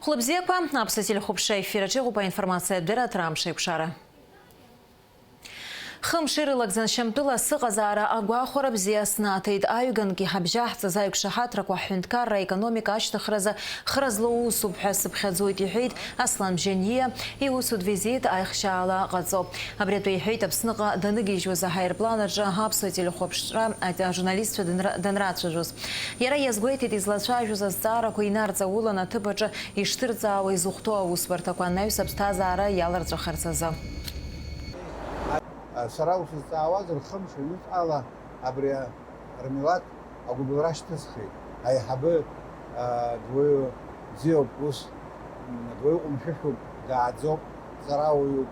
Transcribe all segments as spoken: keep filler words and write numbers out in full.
Хәлыбзиақәа, аԥсуа телехәаԥшра ефир аҿы иҟоуп аинформациатә дырраҭара Амш еиқәшара. Хымш ирылагӡан Шьамтәыла сыҟазаара агәахәара бзиа снаҭеит. Аҩганк иҳабжьаҳҵаз аиқәшаҳаҭрақәа ҳҳәынҭқарра аекономика ашьҭыхразы хра злоу усуп ҳәа сыԥхьаӡоит, иҳәеит Аслан Бжьаниа иусутә визит аихшьаала ҟаҵо. Абри атәы иҳәеит Аԥсныҟа даныгьежьуаз аҳаирплан аҿы аԥсуа телехәаԥшра ажурналистцәа данра-, данрацәажәоз. Иара иазгәеиҭеит, излацәажәоз азҵаарақәа инарҵаулан аҭыԥ аҿы ишҭырҵаауа изыхәҭоу аусбарҭақәа анаҩс аԥсҭазаара иаларҵәахарц азы. Сара усызҵаауазар, хымш ҩнуҵҟала абри рмилаҭ агәыбылра шьҭысхит. Аиҳабы, а, дуаҩы бзиоуп, ус, м, дуаҩы ҟәымшәышәуп, дааӡоуп, ҵарауаҩуп,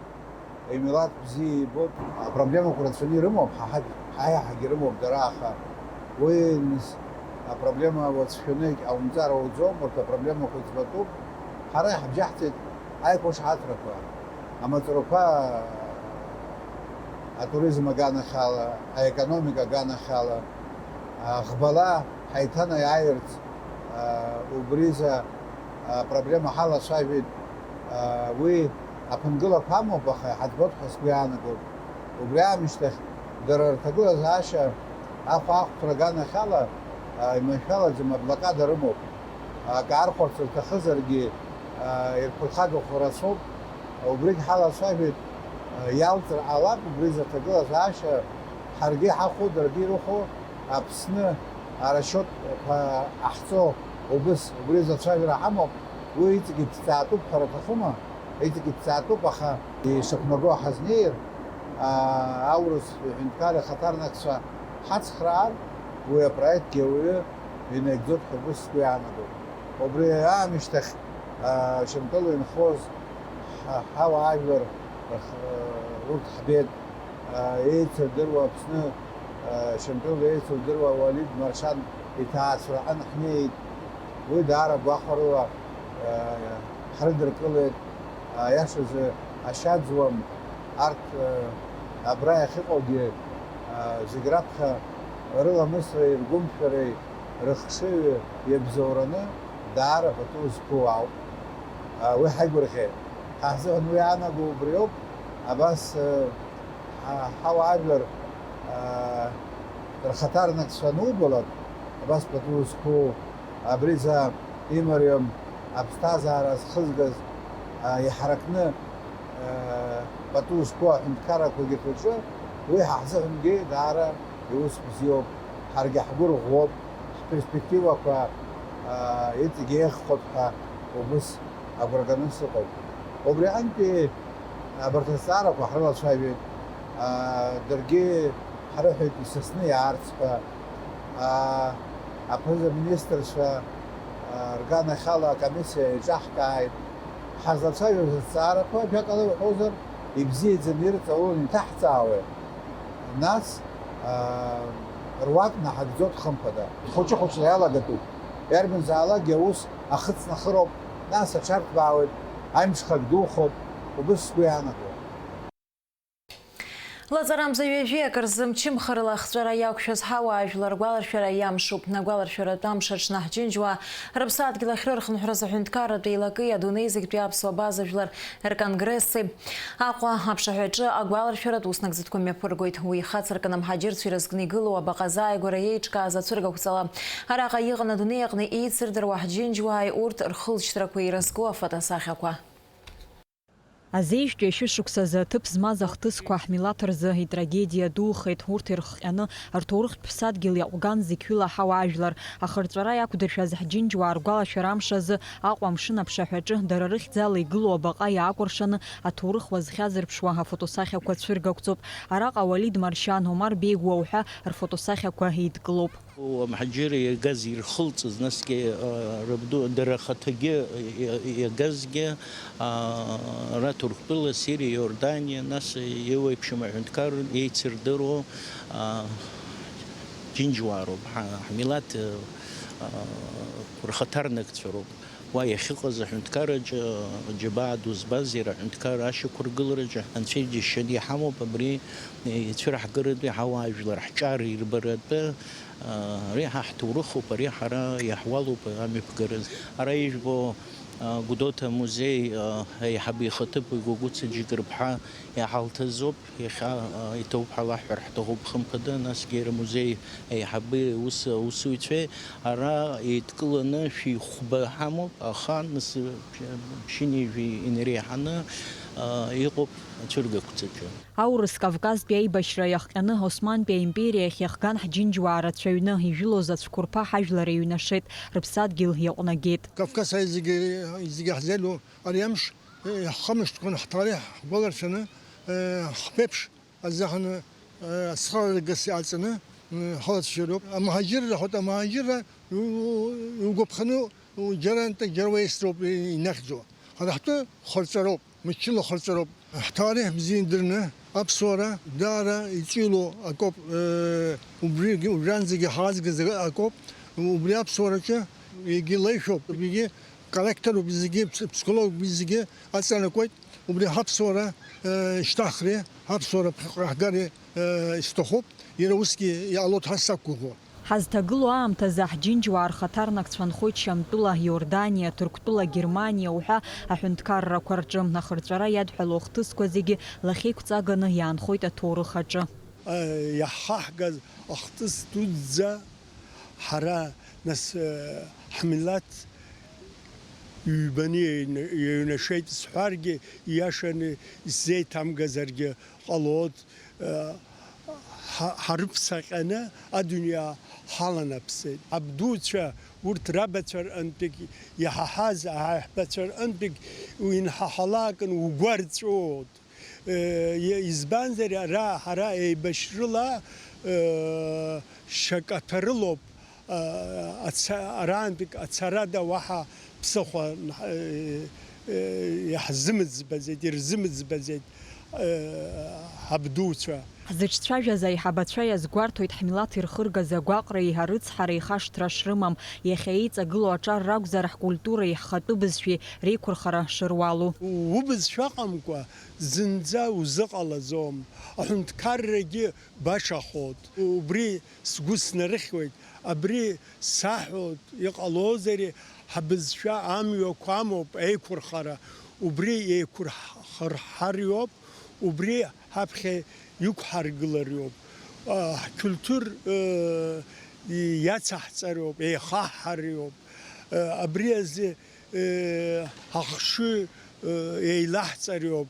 имилаҭ бзиа ибоит. Апроблемақәа рацәаны ирымоуп, ҳа ҳагь-, ҳа иаҳагь ирымоуп дара, аха уи, нас, апроблема уацәшәаны егь ҟаумҵар ауӡом, урҭ апроблемақәа ӡбатәуп. Ҳара иҳабжьаҳҵеит аиқәшаҳаҭрақәа, амаҵурақәа, атуризм аганахьала, аекономика аганахьала, а, ӷбала ҳаиҭанаиааирц, а, убризы, а, проблема ҳалацәажәеит. А, уи аԥынгылақәа амоуп, аха иҳаӡбоит ҳәа сгәы иаанагоит. Убри аамышьҭахь дара рҭагылазаашьа ахәаахәҭра аганахьала, а, иманшәалаӡам, аблокада рымоуп. Акы аархәарц рҭахызаргьы, а, ирԥырхагахо рацәоуп. Убригь ҳалацәажәеит, а, иалҵыр ҟалап убризы аҭагылазаашьа, ҳаргьы иҳахәо, даргьы ирыхәо, Аԥсны арасчиотқәа ҟаҳҵо убыс, убризы ацәажәара ҳамоуп, уи иҵегь иҭҵаатәуп ҳәа рҭахума? Иҵегь иҭҵаатәуп, аха ишақәнаго ҳазнеир, аа, аурыс ҳәынҭқарра ахаҭарнакцәа ҳацхраар, уи апроектгьы ауаҩы инаигӡоит ҳәа убыс сгәы иаанагоит. Убри аамышьҭахь, аа, Шьамтәыла инхоз ҳа-, ҳауаажәлар рх-, урҭ ҳбеит, аа, еицырдыруа Аԥсны, аа, Шьамтәыла еицырдыруа Уалид Маршьан иҭаацәараҟны ҳнеит. Уи даара гәахәарыла, аа, ҳрыдыркылеит. Аиашазы, ашьа ӡуам. Арҭ, э, абра иахьыҟоугьы, э, зегь раԥхьа рыламысреи ргәымшәареи рыхшыҩ иабзоураны даара пату зқәу ауп. Э, уи ҳаигәырӷьеит. Ҳа ҳзыҳәан уи иаанаго убриоуп. Абас, э, ҳа-, ҳауаажәлар, э, рхаҭарнакцәа анубалак, абас пату зқәу Абри за имариам аԥсҭазаара зхызгаз, а, иҳаракны, а, пату зқәу аҳәынҭқаррақәагьы рҿы уи ҳа ҳзыҳәангьы даара иус бзиоуп, ҳаргьы ҳгәырӷәӷәоуп, ҳперспективақәа, а, иҵегь еиӷьхоит ҳәа убыс агәра ганы сыҟоуп. Убри аҟынтәи абарҭ азҵаарақәа ҳрылацәажәеит, а, даргьы ҳрыҳәеит исасны иаарц ҳәа. Аа, аԥыза-министрцәа, аа, рганахьала акомиссиа еиҿаҳкааит. Ҳазлацәажәоз азҵаарақәа, ажәакала уҳәозар, ибзиаӡаны ирҵаулан иҭаҳҵаауеит. Нас, аа, руак наҳагӡоит, хымԥада. Хәыҷы-хәыҷла иалагатәуп. Иарбанзаалакгьы аус ахыҵнахыроуп, нас аҽарҭбаауеит, аимҽхак духоуп, убыс сгәы иаанагоит. Лаҵарамза ҩажәи акыр зымчымхарыла ахҵәара иақәшәаз ҳауаажәлар ргәаларшәара иамшуп. Агәаларшәаратә амш аҽны ҳџьынџьуаа рыԥсадгьыл ахьрырхынҳәраз аҳәынҭқарратә еилакеи адунеи зегьтәи аԥсуа база жәлар рконгресси Аҟәа аԥшаҳәаҿы агәаларшәаратә уснагӡатәқәа мҩаԥыргоит. Уи ихацыркын амҳаџьырцәа ирызкны игылоу абаҟа азааигәара еиҿкааз ацәыргақәҵала араҟа иҟан адунеи аҟны еицырдыруа ҳџьынџьуааи урҭ рхылҵшьҭрақәа ирызку афотосахьақәа. Азеижьтәи ашәышықәсазы аҭыԥ змаз ахҭысқәа ҳмилаҭ рзы итрагедиа духеит. Урҭ ирыхҟьаны рҭоурыхтә ԥсадгьыл иаҟәган зықьҩыла ҳауаажәлар. Ахырҵәара иақәдыршәаз ҳџьынџьуаа ргәалашәара амш азы Аҟәа амшын аԥшаҳәаҿы дара рыхьӡала игылоу абаҟа иаакәыршаны аҭоурых уазхьазырԥшуа афотосахьақәа цәыргақәҵоуп. Араҟа Уалид Маршьан, Омар Беигәуа уҳәа рфотосахьақәа еидкылоуп. Амҳаџьыраа иагаз ирхылҵыз, насгьы, а, рабду, дара рхаҭагьы иа-, иагазгьы, а, ара Ҭырқәтәыла, Сириа, Иорданиа, нас еиуеиԥшым аҳәынҭқарра еицырдыруа, а, џьынџьуаа роуп, ҳа-, ҳмилаҭ, а, рхаҭарнакцәа роуп. Уа иахьыҟаз аҳәынҭқарраҿы џьабаа ду збаз иара аҳәынҭқарра ашьақәыргылараҿы Анцәа иџьашьаны иҳамоуп абри ицәыраҳгаратәи ҳауаажәлар ҳҿар ирбаратәы, а, ари ҳа ҳҭоурыхуп, ари ҳара иаҳуалуп амҩаԥгара. Ара ижәбо Гәдоуҭа амузеи аиҳабы ихаҭыԥуаҩ Гәагәыца Џьыкырԥҳа иҳалҭазоуп. Иахьа иҭоуп ҳәа лаҳҳәар ҳҭахуп, хымԥада, насгьы иара амузеи аиҳабы, аус, аусзуҩцәеи ара еидкыланы шәи хәба ҳамоуп, аха нас ԥшьынҩажәи инареиҳаны иҟоуп ацәыргақәҵаҿы. Аурыс Кавказтәи аибашьра иахҟьаны Османтәи аимпериа иахьахган ҳџьынџьуаа рацәаҩны, ижәылоз ацәқәырԥа ҳажәлар еиҩнашеит, рыԥсадгьыл иаҟәнагеит. Кавказ аизыгара, зегьы ҳзеилоу ари амш, э, ҳхымышҭқәан ҳҭари ҳгәаларшәаны, э, ҳԥеиԥш азыҳәан, э, ацхыраагас иҟаҵаны, э, ҳалацәажәароуп. Амуҳаџьырра, ҳәоит, амуҳаџьырра иу-, иугәаԥханы, џьара нтәа, џьара уеисроуп инахьӡо. Ҳара ҳтәы хырҵәароуп. Мчыла хырҵәароуп. Ҳҭоурых бзиа идырны, аԥсуара даара иҵәиуло акоуп, э, убригьы, убранӡагьы ҳаазгаз акоуп. Убри аԥсуараҿы егьи леишәоуп, егьи характеруп, зегьы ԥс-, ԥсихологуп, зегьы аҵанакуеит. Убри ҳаԥсуара, э, шьҭыхреи, ҳаԥсуара ԥхьаҟа ҳгареи, э, исҭахуп. Иара усгьы иҟалоит ҳәа сақәгәыӷуа. Ҳазҭагылоу аамҭазы ҳџьынџьуаа рхаҭарнакцәа нхоит Шьамтәыла, Иорданиа, Ҭырқәтәыла, Германиа уҳәа аҳәынҭқаррақәа рҿы. Ахырҵәара иадҳәалоу ахҭысқәа зегьы лахьеиқәҵаганы иаанхоит аҭоурых аҿы. Иаҳхаҳгаз ахҭыс дуӡӡа ҳара, нас, ҳмилаҭ ҩбаны иеиҩна-, иеиҩнашеит сҳәаргьы, ииашаны исзеиҭамгазаргьы ҟалоит. Ҳа-, ҳарыԥсаҟьаны адунеи ҳаланаԥсеит. Абдуцәа урҭ рабацәа рҟынтәигь иҳаҳаз, аҳаҳбацәа рҟынтәигь уинҳаҳалакын угәы арҵәуоит. Е-, избанзар, ара ҳара еибашьрыла, е, шьакаҭәарылоуп. Аца-, арантәик ацарада уаҳа ԥсыхәа, э, э, иаҳзымыӡбаӡеит, ирзымыӡбаӡеит, э, ҳабдуцәа. Ҳзыҿцәажәаз аиҳабацәа иазгәарҭоит ҳмилаҭ ирхыргаз агәаҟреи арыцҳареи хашҭра шрымам, иахьа еиҵагылоу аҿар ракәзар, ҳкультуреи ҳхатәы бызшәеи реиқәырхара шыруалу. Убызшәа ыҟамкәа зынӡа узыҟалаӡом, аҳәынҭқаррагьы башахоит. Убри сгәы снарыхьуеит, абри саҳәоит, иҟалозари, ҳбызшәа амҩақәа амоуп еиқәырхара, убри еиқәырхырҳариоуп, убри ҳаԥхьа иқәҳаргылариоуп, а, ҳкультур, э, иацаҳҵариоуп, еихаҳҳариоуп, э, абри азы, э, ҳахшыҩ, э, еилаҳҵариоуп,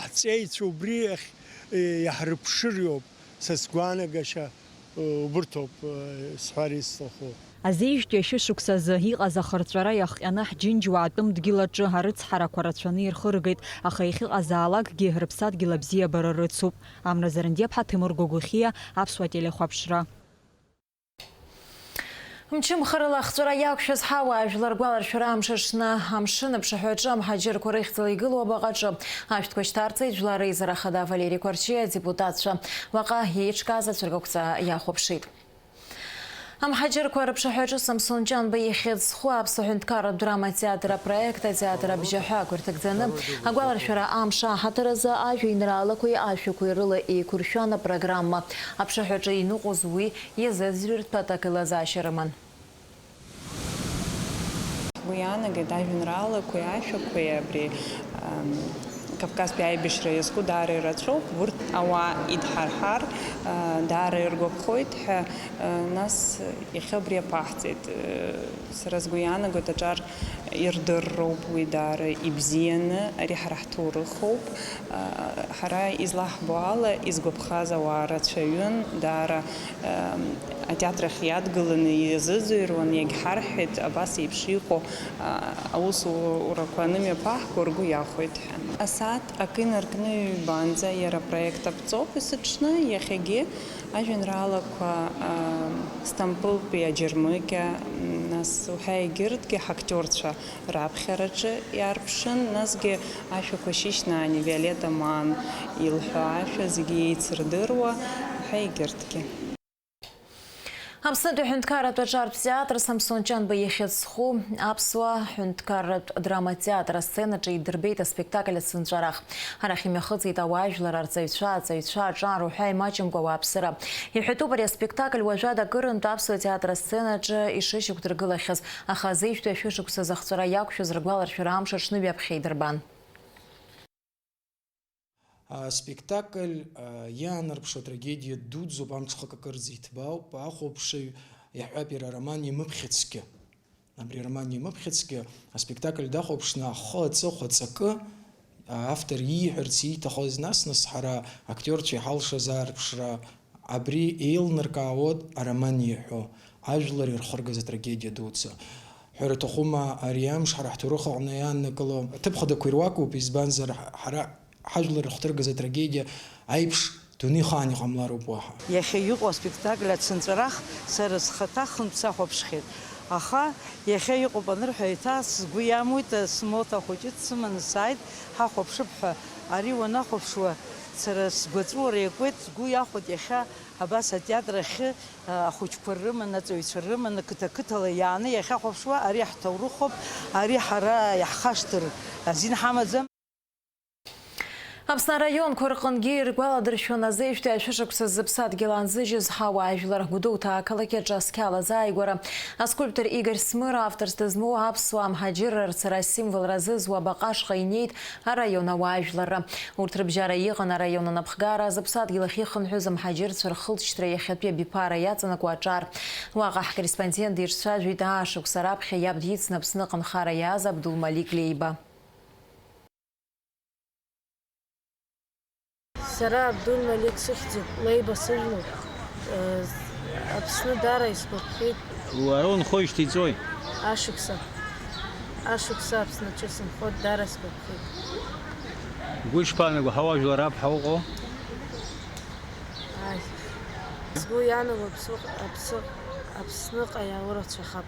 ҳҵеицәа убри ахь, э, иаҳрыԥшыриоуп. Са сгәаанагашьа, э, убырҭоуп, э, сҳәар исҭаху. Азеижәтәи ашәышықәсазы иҟаз ахырҵәара иахҟьаны ҳџьынџьуаа атәым дгьыл аҿы арыцҳарақәа рацәаны ирхыргеит, аха иахьыҟазаалакгьы рыԥсадгьыл абзиабара рыцуп. Амра Зарандиаԥҳа, Ҭемыр Гогәыхиа, Аԥсуа телехәаԥшра. Мчымхарыла ахҵәара иақәшәаз ҳауаажәлар ргәаларшәара амш аҽны амшын аԥшаҳәаҿы амҳаџьырқәа рыхьӡала игылоу абаҟаҿы ашәҭқәа шьҭарҵеит Жәлар Реизара Ахада Валери Қәарчиа адепутатцәа. Уаҟа иеиҿкааз ацәыргақәҵа иахәаԥшит. Амҳаџьырқәа рыԥшаҳәаҿы Самсон Ҷанба ихьӡ зху Аԥсуа ҳәынҭқарратә драма театр апроект атеатр абжьаҳәа ақәырҭыгӡаны агәаларшәара амш аҳаҭыр азы ажәеинраалақәеи ашәақәеи рыла еиқәыршәан апрограмма. Аԥшаҳәаҿы иныҟәоз уи иазыӡырҩыртә аҭагылазаашьа рыман. Ҳгәы иаанагеит ажәеинраалақәеи ашәақәеи абри, ам, Кавказтәи аибашьра иазку даара ирацәоуп, урҭ ауаа идҳарҳар, а, даара иргәаԥхоит ҳәа, а, нас иахьа убри аԥаҳҵеит. Сара сгәы иаанагоит, аҿар ирдырроуп уи даара ибзианы, ари ҳара ҳҭоурыхоуп. Ҳара излаҳбо ала, изгәаԥхаз ауаа рацәаҩын, даара, ем, атеатр ахь иадгыланы иазыӡырҩуан, иагьҳарҳәеит, абас еиԥш иҟоу, а, аусурақәа анымҩаԥаҳго ргәы иахәеит ҳәа. Асааҭ акы инаркны ҩбанӡа иара апроект аԥҵоуп есыҽны, иахьагьы ажәеинраалақәа, а, Сҭампылтәи аџьармыкьа, нас уҳәа егьырҭгьы ҳактиорцәа раԥхьараҿы иаарԥшын, насгьы ашәақәа шьышьнаани Виолетта Маан илҳәо ашәа зегьы еицырдыруа, уҳәа егьырҭгьы. Аԥснытәи аҳәынҭқарратә аҿартә театр Самсон Ҷанба ихьӡ зху аԥсуа ҳәынҭқарратә драматеатр асценаҿы идырбеит аспектакль Ацынҵәарах. Арахь имҩахыҵит ауаажәлар, арҵаҩцәа, аҵаҩцәа, аҿар уҳәа имаҷымкәа ауааԥсыра. Иҳәатәуп ари аспектакль уажәада акырынтә аԥсуа театр асценаҿы ишышьақәдыргылахьаз, аха азеижәтәи ашәышықәса зыхҵәара иақәшәоз ргәаларшәара амш аҽны ҩаԥхьа идырбан. Аспектакль, а, иаанарԥшуа трагедиа дуӡӡоуп, амҽхак акырӡа иҭбаауп, ахәаԥшаҩ иаҳҳәап, иара ароман иамыԥхьацгьы. Абри ароман иамыԥхьацгьы аспектакль дахәаԥшны ахы, аҵыхәа, аҵакы, а, автор ииҳәарц ииҭахыз, нас-нас ҳара актиорцәа иҳалшаз аарԥшра, абри еилнаркаауеит ароман иаҳәо, ажәлар ирхыргаз атрагедиа дуӡӡа. Ҳәара аҭахума, ари амш ҳара ҳҭоурых аҟны иааннакыло аҭыԥ хадақәа ируакуп, избанзар, ҳара ҳажәлар ирыхҭыргаз атрагедиа аиԥш дунеихаан иҟамлароуп уаҳа. Иахьа иҟоу аспектакль Ацынҵәарах сара схаҭа хынтә сахәаԥшхьеит. Аха иахьа иҟоуп анырҳәа, еиҭа сгәы иамуит, смоҭа хәыҷы дсыманы сааит, ҳахәаԥшып ҳәа. Ари уанахәаԥшуа, сара сгәаҵәа уара иакуеит, сгәы иахәоит иахьа абас атеатр ахьы, ахәыҷқәа рыманы, аҵаҩцәа рыманы, қыҭа-қыҭала иааны иахьахәаԥшуа, ари ҳҭоурыхоуп, ари ҳара иаҳхашҭыр азин ҳамаӡам. Аԥсны араионқәа рҟынгьы иргәаладыршәон азеижәтәи ашәышықәса зыԥсадгьыл аанзыжьыз ҳауаажәлар. Гәдоуҭа ақалақь аҿы асқьала азааигәара аскульптор Игорь Смыра авторс дызмоу аԥсуаа мҳаџьырра рцара асимволра зызуа абаҟа ашҟа инеит араион ауаажәларра. Урҭ рыбжьара иҟан араион анапхгара, зыԥсадгьыл ахь ихынҳәыз амҳаџьырцәа рхылҵшьҭра иахьатәи абиԥара иаҵанакуа аҿар. Уаҟа ҳкорреспондент дирцәажәеит аашықәса раԥхьа иаб дицны Аԥсныҟа анхара иааз Абдулмалик Леиба. Сара Абдулмалик сыхьӡуп, Леиба сыжәлоуп. Э, Аԥсны даара исгәаԥхеит. Уара унхоижьҭеи иҵуеи? Ашықәса. Ашықәса Аԥсны аҿы сынхоит, даара сгәаԥхеит. Угәы ишԥаанаго, ҳауаажәлар аԥҳа уҟоу? Ааи. Сгәы иаанагоит Аԥсны-, Аԥсны-, Аԥсныҟа иаурацәахап.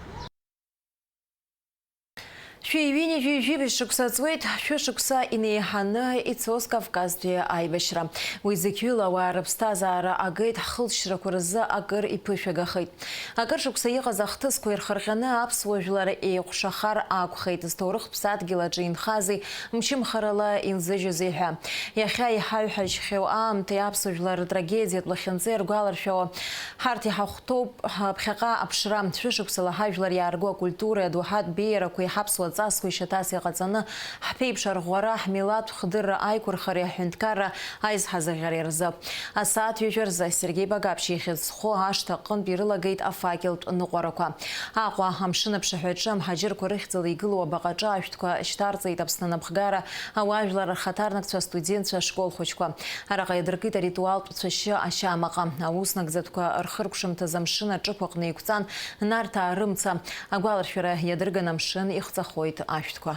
Шәи ҩынҩажәи жәибжь шықәса ҵуеит, шәышықәса инеиҳаны ицоз Кавказтәи аибашьра. Уи зықьҩыла ауаа рыԥсҭазаара агеит, ҳхылҵшьрақәа рзы акыр иԥышәагахеит. Акыр шықәса иҟаз ахҭысқәа ирхырҟьаны аԥсуа жәлар еиҟәшахар акәхеит, зҭоурыхтә ԥсадгьыл аҿы инхази мчымхарала инзыжьызи ҳәа. Иахьа иҳаҩҳажьхьоу аамҭеи аԥсуа жәлар ртрагедиатә лахьынҵеи ргәаларшәауа, ҳарҭ иҳахәҭоуп ҳаԥхьаҟа аԥшра. Шәышықәсала ҳажәлар иаарго акультуреи адоуҳатә беиарақәеи ҳаԥсуа ҵасқәеи шьаҭас иҟаҵаны, ҳԥеиԥш арӷәӷәара, ҳмилаҭтә хдырра аиқәырхареи аҳәынҭқарра аизҳазыӷьареи рзы. Асааҭ ҩажәа рзы Сергеи Багаԥшь ихьӡ зху ашҭа аҟынтә ирылагеит афакелтә ныҟәарақәа. Аҟәа амшын аԥшаҳәаҿы амҳаџьырқәа рыхьӡала игылоу абаҟаҿы ашәҭқәа шьҭарҵеит Аԥсны анапхгара, ауаажәлар рхаҭарнакцәа, астудентцәа, ашкол хәыҷқәа. Араҟа иадыркит аритуалтә цәашьы ашьамаҟа. Аус нагӡатәқәа рхыркәшамҭаз амшын аҿықә аҟны еиқәҵан Нарҭаа рымца. Агәаларшәара иадырган амшын ихҵахоит ашәҭқәа.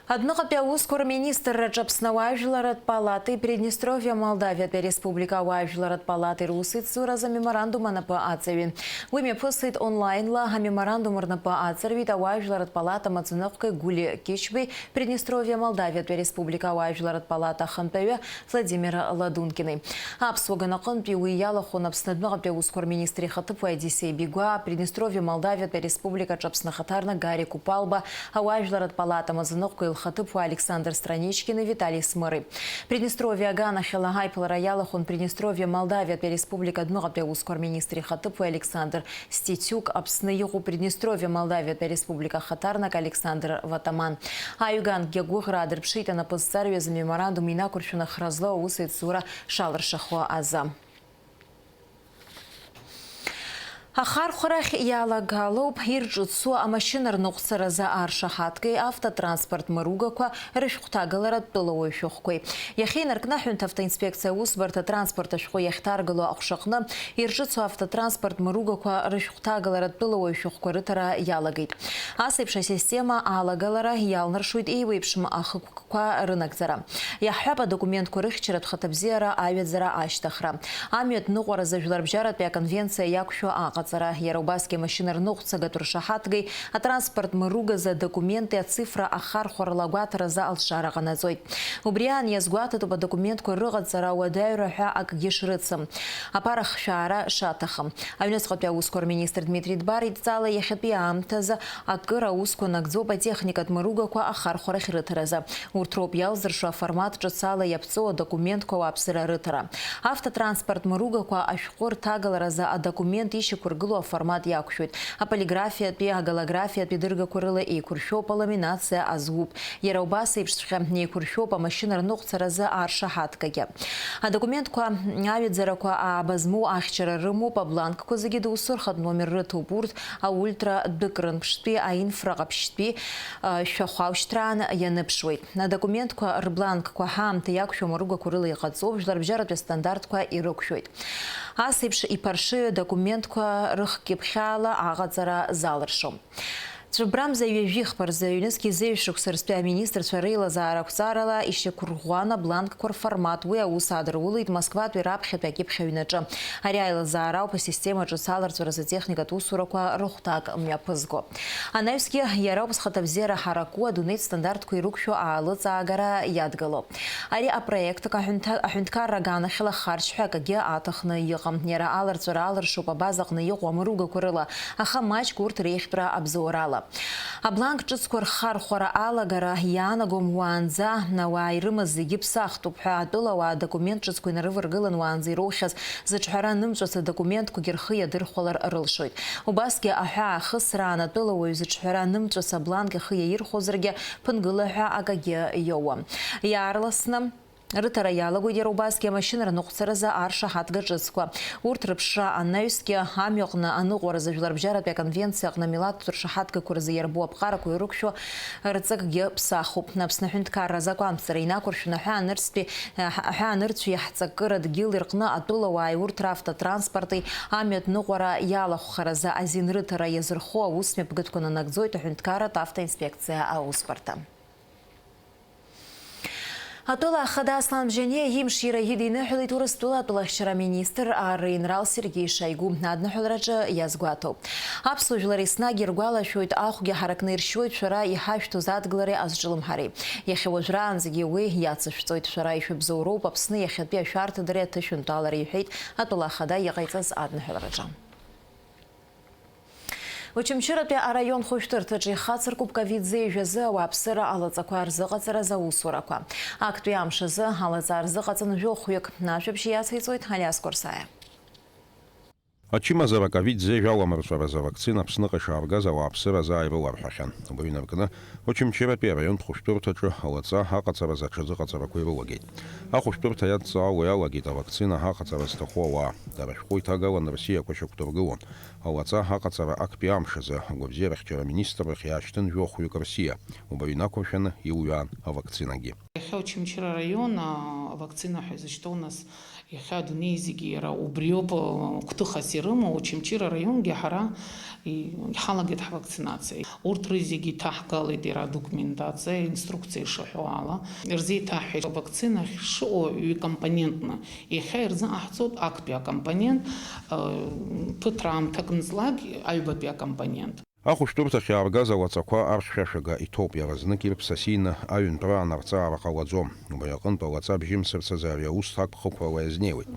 Адәныҟатәи аусқәа рминистрраҿы Аԥсны ауаажәларатә палатеи Приднестровиа Молдавиатәи Ареспублика ауаажәларатә палатеи русеицуразы амеморандум анапы аҵаҩын. Уи мҩаԥысит онлаинла. Амеморандум рнапы аҵарҩит ауаажәларатә палата амаӡаныҟәгаҩ Гулиа Кьычбеи, Приднестровиа Молдавиатәи Ареспублика ауаажәларатә палата ахантәаҩы Владимир Ладункини. Аԥсуа ганаҟынтәи уи иалахәын Аԥсны адәныҟатәи аусқәа рминистр ихаҭыԥуаҩ Одиссеи Бигәаа, Приднестровиа Молдавиатәи Ареспубликаҿы Аԥсны ахаҭарнак Гарик Купалба, ауаажәларатә палата амаӡаныҟәгаҩ лхаҭыԥуаҩ Александр Страничкини Витали Смыри. Приднестровиа аганахьала аиԥылара иалахәын Приднестровиа Молдавиатәи Ареспублика адәныҟатәи аусқәа рминистр ихаҭыԥуаҩ Александр Стецюк, Аԥсны иҟоу Приднестровиа Молдавиатәи Ареспублика ахаҭарнак Александр Ватаман. Аҩганкгьы агәыӷра аадырԥшит анапы зҵарҩыз амеморандум инақәыршәаны хра злоу аусеицура шалыршахо азы. Ахархәрахь иалагалоуп ирҿыцу амашьына рныҟәцаразы аршаҳаҭгеи автотранспорт мыругақәа рышәҟәҭагаларатә тәылауаҩ шәҟәқәеи. Иахьа инаркны аҳәынҭ автоинспекциа аусбарҭа атранспорт ашәҟәы иахьҭаргало аҟәшаҟны ирҿыцу автотранспорт мыругақәа рышәҟәҭагаларатә тәылауаҩ шәҟәқәа рыҭара иалагеит. Ас еиԥш асистема алагалара иалнаршоит еиуеиԥшым ахықәкқәа рынагӡара. Иаҳҳәап, адокументқәа рыхьчаратә хыҭабзиара, аҩаӡара, ашьҭыхра. Амҩатә ныҟәаразы Жәларбжьаратәи аконвенциа иақәшәо аҟаҵара. Ҵара, иара убасгьы амашьына рныҟәцагатә ршаҳаҭгеи атранспорт мыругазы адокументи ацифра ахархәарала агәаҭаразы алшара ҟанаҵоит. Убри аан иазгәаҭатәуп адокументқәа рыҟаҵара ауадаҩра ҳәа акгьы шрыцым, аԥара хшәаара шаҭахым. Аҩныҵҟатәи аусқәа рминистр Дмитри Дбар идҵала иахьатәи аамҭазы акыр аусқәа нагӡоуп атехникатә мыругақәа ахархәарахь рыҭаразы. Урҭ роуп иалзыршо аформат ҿыц ала иаԥҵоу адокументқәа ауааԥсыра рыҭара. Автотранспорт мыругақәа ашәҟәы рҭагаларазы адокумент ишьақәыргылоу аформат иақәшәоит. Аполиграфиатәи, аголографиатәи дыргақәа рыла еиқәыршәоуп, аламинациа азуп. Иара убас еиԥшҵәҟьа еиқәыршәоуп амашьына рныҟәцаразы аршаҳаҭгагьы. Адокументқәа аҩаӡарақәа ааба змоу ахьчара рымоуп, абланкқәа зегьы доусы рхатә номер рыҭоуп. Урҭ аультра дәыкрын ԥштәи, аинфра ҟаԥшьтәи, шәахәа аушьҭраан ианыԥшуеит. Адокументқәа рбланкқәа ҳаамҭа иақәшәо мыругақәа рыла иҟаҵоуп, жәларбжьаратәи астандартқәа ирықәшәоит. Ас еиԥш иԥаршеи адокументқәа рыхкьыԥхьаала аҟаҵара залыршом. Цәыббрамза ҩажәи хԥа рзы ҩнызқь зеижә шықәса рзтәи аминистрцәа реилазаара ақәҵарала ишьақәырӷәӷәан абланкқәа рформат. Уи аус аадырулеит Москватәи раԥхьатәи акьыԥхь аҩнаҿы. Ари аилазаара ауп асистема ҿыц аларҵәаразы атехникатә усурақәа рыхәҭак мҩаԥызго. Анаҩсгьы иара ауп зхаҭабзиара ҳараку адунеитә стандартқәа ирықәшәо аалыҵаагара иадгыло. Ари апроект аҳәынҭа-, аҳәынҭқарра аганахьала харшь ҳәа акгьы аҭахны иҟам. Иара аларҵәара алыршоуп абаза аҟны иҟоу амыругақәа рыла, аха маҷк урҭ реиӷьтәра абзоурала. Абланк ҿыцқәа рхархәара алагара иаанагом уаанӡа ауаа ирымаз зегьы ԥсахтәуп ҳәа, атәылауаа адокумент ҿыцқәа инарываргылан уаанӡа ироухьаз зыҿҳәара нымҵәац адокументқәагьы рхы иадырхәалар рылшоит. Убасгьы аҳәаа ахысраан атәылауаҩ зыҿҳәара нымҵәац абланк ихы иаирхәозаргьы ԥынгыла ҳәа акагьы иоуам. Иаарласны рыҭара иалагоит иара убасгьы амашьына рныҟәцаразы аршаҳаҭга ҿыцқәа. Урҭ рыԥшра анаҩсгьы амҩаҟны аныҟәаразы Жәларбжьаратәи аконвенциа аҟны амилаҭтә ршаҳаҭгақәа рзы иарбоу аԥҟарақәа ирықәшәо рҵакгьы ԥсахуп. Аԥсны аҳәынҭқарра азакәанԥҵара инақәыршәаны аҳәаанырцәтәи, аҳәаанырцәи ҳҵакыра дгьыли рҟны атәылауааи урҭ равтотранспорти амҩатә ныҟәара иалахәхаразы азин рыҭара иазырхо аусмҩаԥгатәқәа нанагӡоит аҳәынҭқарратә автоинспекциа аусбарҭа. Атәыла ахада Аслан Бжьаниа имшира идиныҳәалеит Урыстәыла атәылахьчара аминистр, аинрал Сергеи Шойгу адныҳәалраҿы иазгәаҭоуп. Аԥсуа жәлар еснагь иргәалашәоит, ахәгьы ҳаракны иршьуеит шәара иҳашәҭоз адгылареи азҿлымҳареи. Иахьа уажәраанӡагьы уи иацышәҵоит, шәара ишәыбзоуроуп Аԥсны иахьатәи ашәарҭадареи аҭышәынтәалареи, иҳәеит атәыла ахада иҟаиҵаз адныҳәалраҿы. Очамчыратәи араион хәышәтәырҭаҿы ихацыркуп ковид зеижә азы ауааԥсыра алаҵақәа рзыҟаҵараз аусурақәа. Актәи амш азы алаҵа рзыҟаҵан жәохәҩык. Ажәабжь иациҵоит Алиас Корсаиа. Ачымазара ковид зеижә аламырҵәаразы авакцина Аԥсныҟа ишааргаз ауааԥсыра азы ааирыларҳәахьан. Убри инаркны, Очамчыратәи араионтә хәышәтәырҭаҿы алаҵа аҟаҵаразы аҽазыҟаҵарақәа ирылагеит. Ахәышәтәырҭа иадҵаауа иалагеит авакцина аҟаҵара зҭаху ауаа. Дара ашәҟәы иҭагалан Россиақәа шьақәдыргылон. Алаҵа аҟаҵара актәи амш азы агәабзиарахьчара аминистррахь иаашьҭын жәохәҩык Россиа, убаҩ инақәыршәаны илҩаан авакцинагьы. Иахьа Очамчыра араион, а, авакцина ҳәа изышьҭоу, нас, иахьа адунеи зегьы иара убриоуп, а, гәҭыхас ирымоу, Очамчыра араионгьы ҳара и-, иҳалагеит ҳвакцинациа. Урҭ рызегьы иҭаҳгалеит иара адокументациа, инструкциа ишаҳәо ала. Ирзеиҭаҳҳәеит, авакцина ахьшыҟоу ҩкомпонентны. Иахьа ирзыҟаҳҵоит актәи акомпонент, э, ԥыҭраамҭак нҵлак аҩбатәи акомпонент. Ахәышәтәырҭахь иааргаз алаҵақәа архьшәашәага иҭоуп, иаразнак ирԥсасины аҩынтәраан арҵаара ҟалаӡом. Убри аҟынтә алаҵа бжьымсырц азы ари аус ҭакԥхықәрала иазнеиуеит.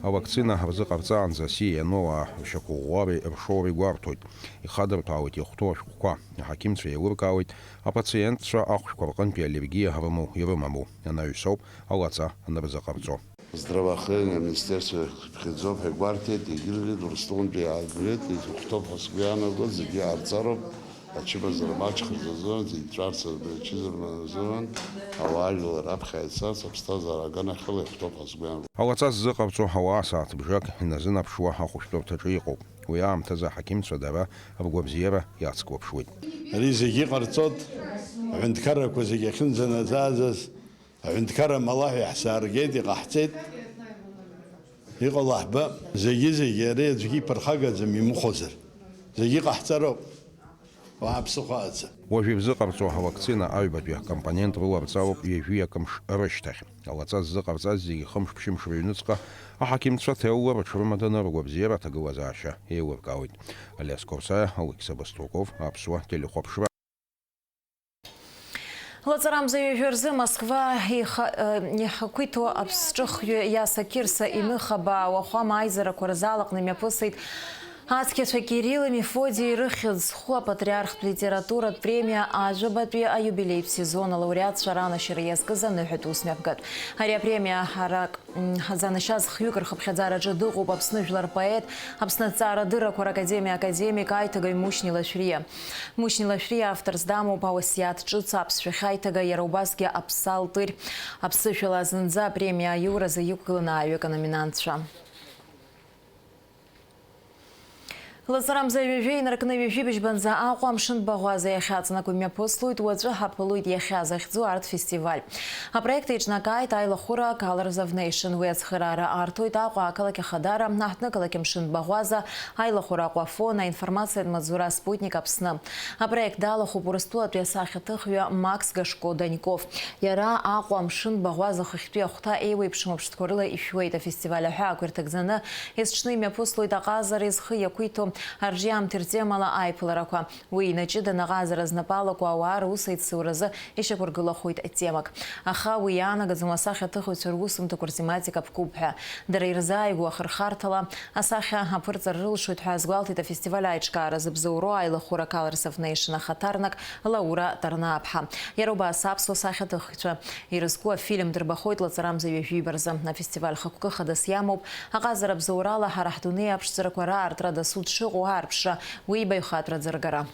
Авакцина ҳарзыҟарҵаанӡа асиа иану ауаа ршьақәыӷәӷәареи ршоуреи гәарҭоит, ихадырҭәаауеит иахәҭоу ашәҟәқәа, аҳақьымцәа еилыркаауеит апациентцәа ахәшәқәа рҟынтәи аллергиа ҳрымоу ирымаму, анаҩсоуп алаҵа анырзыҟарҵо. Здравоохранение аминистерство иԥхьаӡоуп ҳәа игәарҭеит, егьырҭ Урыстәылантәи иаагеит, ихәҭоуп ҳәа сгәы иаанагоит, зегьы иаарҵароуп, ачымазара маҷхаз азы, зегь ҵәарц ачымазара азы, ауаажәлар раԥхьа ицарц, аԥсҭазаара аганахьала ихәҭоуп ҳәа сгәы иаанагоит. Алаҵа ззыҟарҵо ауаа сааҭ бжак иназынаԥшуа ахәышәтәырҭаҿы иҟоуп. Уи аамҭазы аҳақьымцәа дара ргәабзиара иацклаԥшуеит. Ари зегьы иҟарҵоит, аҳәынҭқаррақәа зегьы ахьынӡанаӡааӡаз, аҳәынҭқарра амала ҳәа иаҳзааргеит, иҟаҳҵеит. Иҟало ҳбап. Зегьы-зегьы ари аӡәгьы иԥырхагаӡам имыхәозар. Зегьы иҟаҳҵароуп. Уаа ԥсыхәа аӡа. Уажә ибзыҟарҵо авакцина аҩбатәи акомпонент рыларҵароуп ҩажәи акы мш рышьҭахь. Алаҵа ззыҟарҵаз зегьы хымш-ԥшьымш рыҩныҵҟа аҳақьымцәа ҭаҩула рыҽрымаданы ргәабзиара аҭагылазаашьа еилыркаауеит. Алиас Корсаиа, Алықьса Баструков, Аԥсуа телехәаԥшра. Лаҵарамза ҩажәа рзы Москва иха-, э, ихақәиҭу аԥсҿыхҩы Иаса Қьырса иныха баауа хәама аизарақәа рзалаҟны имҩаԥысит ацқьацәа Кирилли Мефодии рыхьӡ зху апатриархтә литературатә премиа ажәабатәи аиубилеитә сезон алауреатцәа ранашьара иазкыз аныҳәатә усмҩаԥгатә. Ари апремиа ҳарак М, ҳазанашьаз хҩык рхыԥхьаӡараҿы дыҟоуп Аԥсны жәлар рпоет, Аԥсны аҭҵаарадыррақәа ракадемиа академик, аиҭагаҩ Мушьни Лашәриа. Мушьни Лашәриа авторс дамоуп Ауасиаҭ ҿыц, Аԥсшәахьа аиҭага, иара убасгьы Аԥсалтырь. Аԥсышәала зынӡа апремиа аиуразы иқәгыланы ааҩык аноминантцәа. Лаҵарамза ҩажәи инаркны ҩажәи быжьбанӡа Аҟәа амшын баӷәаза иахьаҵанакуа имҩаԥыслоит, уаҵәы ҳаԥылоит иахьа захьӡу арт-фестиваль. Апроект еиҿнакааит аилахәыра Colors of Nation. Уи ацхыраара арҭоит Аҟәа ақалақь Ахадара, аҳҭнықалақь амшын баӷәаза, аилахәыра Аҟәа Афон, аинформациатә маҵзура Спутник Аԥсны. Апроект далахәуп Урыстәылатәи асахьаҭыхҩы Макс Гашко Даньков. Иара Аҟәа амшын баӷәаза хыхьтәи ахәҭа еиуеиԥшым аԥштәқәа рыла ишәуеит. Афестиваль аҳәаақәа ирҭагӡаны есҽны имҩаԥыслоит аҟазара зхы иақәиҭу арҿиамҭеи ртемала аиԥыларақәа. Уи инаҷыданы аҟазара знапы алаку ауаа рус аидсуразы ишьақәыргылахоит темак. Аха уи иаанагаӡом асахьаҭыхыҩцәа русумҭақәа ртематика ԥкуп ҳәа. Дара ирзааигәоу ахырхарҭала асахьа аԥырҵара рылшоит ҳәа азгәалҭеит афестиваль аиҿкааразы бзоуроу аилахәыра Colors of Nation ахаҭарнак Лаура Тарнааԥҳа. Иара убас аԥсуа сахьаҭыхыҩцәа ирызку афильм дырбахоит лаҵарамза ҩажәиба рзы. Афестиваль хықәкы хадас иамоуп аҟазара бзоурала ҳара ҳдунеи аԥшӡарақәа раартра дасу дшыҟоу аарԥшра, уи ибаҩхатәра аӡыргара.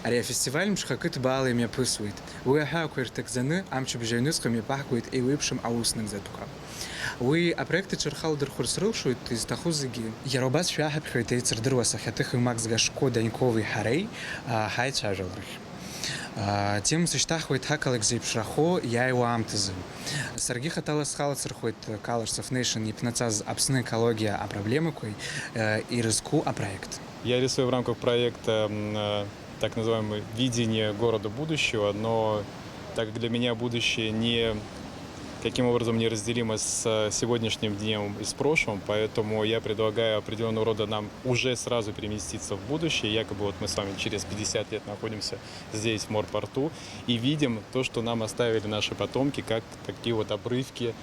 Ари афестиваль мшхакы ҭбаала имҩаԥысуеит. Уи аҳәаақәа ирҭагӡаны, амчыбжь аҩныҵҟа имҩаԥаҳгоит еиуеиԥшым аус нагӡатәқәа. Уи апроект аҿы рхы алдырхәырц рылшоит изҭаху зегьы. Иара убас шәаҳаԥхьоит еицырдыруа асахьаҭыхҩы Макс Гашко Данькови ҳареи, а, ҳаицәажәаларахь. А, темас ишьҭаҳхуеит ҳақалақь зеиԥшрахо иааиуа аамҭазы. Саргьы хаҭала схы аласырхәуеит Colors of Nation иԥнаҵаз Аԥсны аекологиа апроблемақәеи, э, ирызку апроект. Я рисую в рамках проекта, м, э, так называемое видение города будущего, но так как для меня будущее не, каким образом неразделимо с, э, сегодняшним днем и с прошлым, поэтому я предлагаю определённого рода нам уже сразу переместиться в будущее. Якобы вот мы с вами через пятьдесят лет находимся здесь, в морпорту, и видим то, что нам оставили наши потомки, как такие вот обрывки,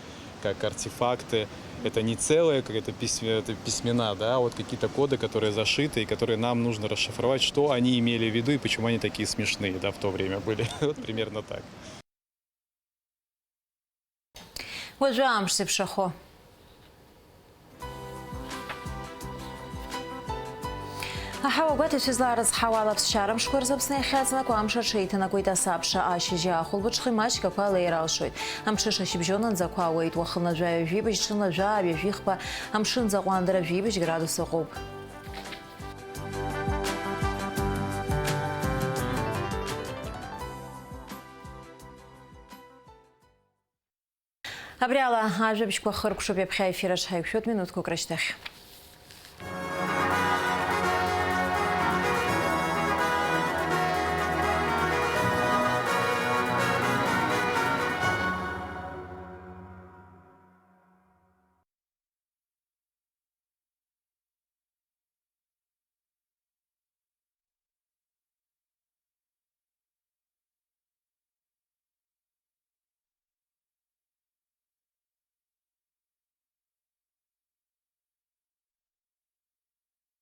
как артефакты. Это не целое, как это письме-, это письмена, да, а вот какие-то коды, которые зашиты и которые нам нужно расшифровать, что они имели в виду и почему они такие смешные, да, в то время были. Вот примерно так. Уажәы амш зеиԥшрахо. Аҳауа гәаҭаҩцәа излаарыцҳауа ала аԥсшьара мшқәа рзы Аԥсны иахьаҵанакуа амш аҽеиҭанакуеит, асабша ашьыжьы ахәылбыҽхеи маҷк ақәа леир алшоит. Амҽыша шьыбжьонынӡа ақәа ауеит, уахынла жәаҩа жәибжь, ҽынла жәаа ҩажәихԥа, амшынӡаҟа андра жәибжь градус ыҟоуп. Абри ала ажәабжьқәа хыркәшоуп, ҩаԥхьа аефир аҿы ҳаиқәшәоит минуҭқәак рышьҭахь.